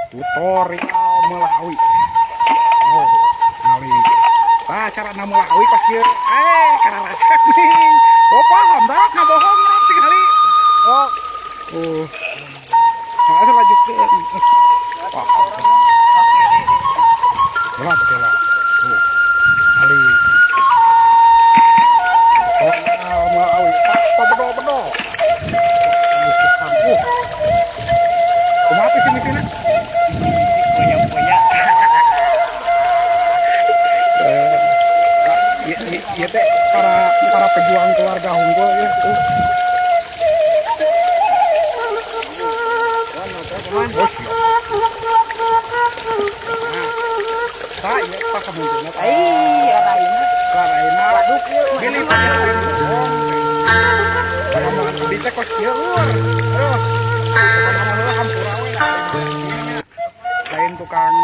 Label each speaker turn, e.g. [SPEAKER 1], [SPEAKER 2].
[SPEAKER 1] Tutorial meulah awi. Oh, ngali. Tah, cara meulah awi pas kieu. Eh, kararakan nih. Oh, paham dah, ngabohong lah tinggali. Oh. Oh. Nah, selanjutnya. Wah. Berat kela. Tuh. Ngali. Tutorial meulah awi. Pak bedo-bedo. Kumaha sih misinya?
[SPEAKER 2] Punya-punya.
[SPEAKER 1] Iya teh para para pejuang keluarga hungkul ya. Tuh. Oh, siap. Nah, tah ieu tah kamuntuna tah.
[SPEAKER 2] Ai, araina.
[SPEAKER 1] Araina.
[SPEAKER 2] Waduk ieu.
[SPEAKER 1] Bilih panjenengan bohong. Pokona abdi teh kos kieu lur. Aduh. Pokona mah heula hampura we lah. Lain tukang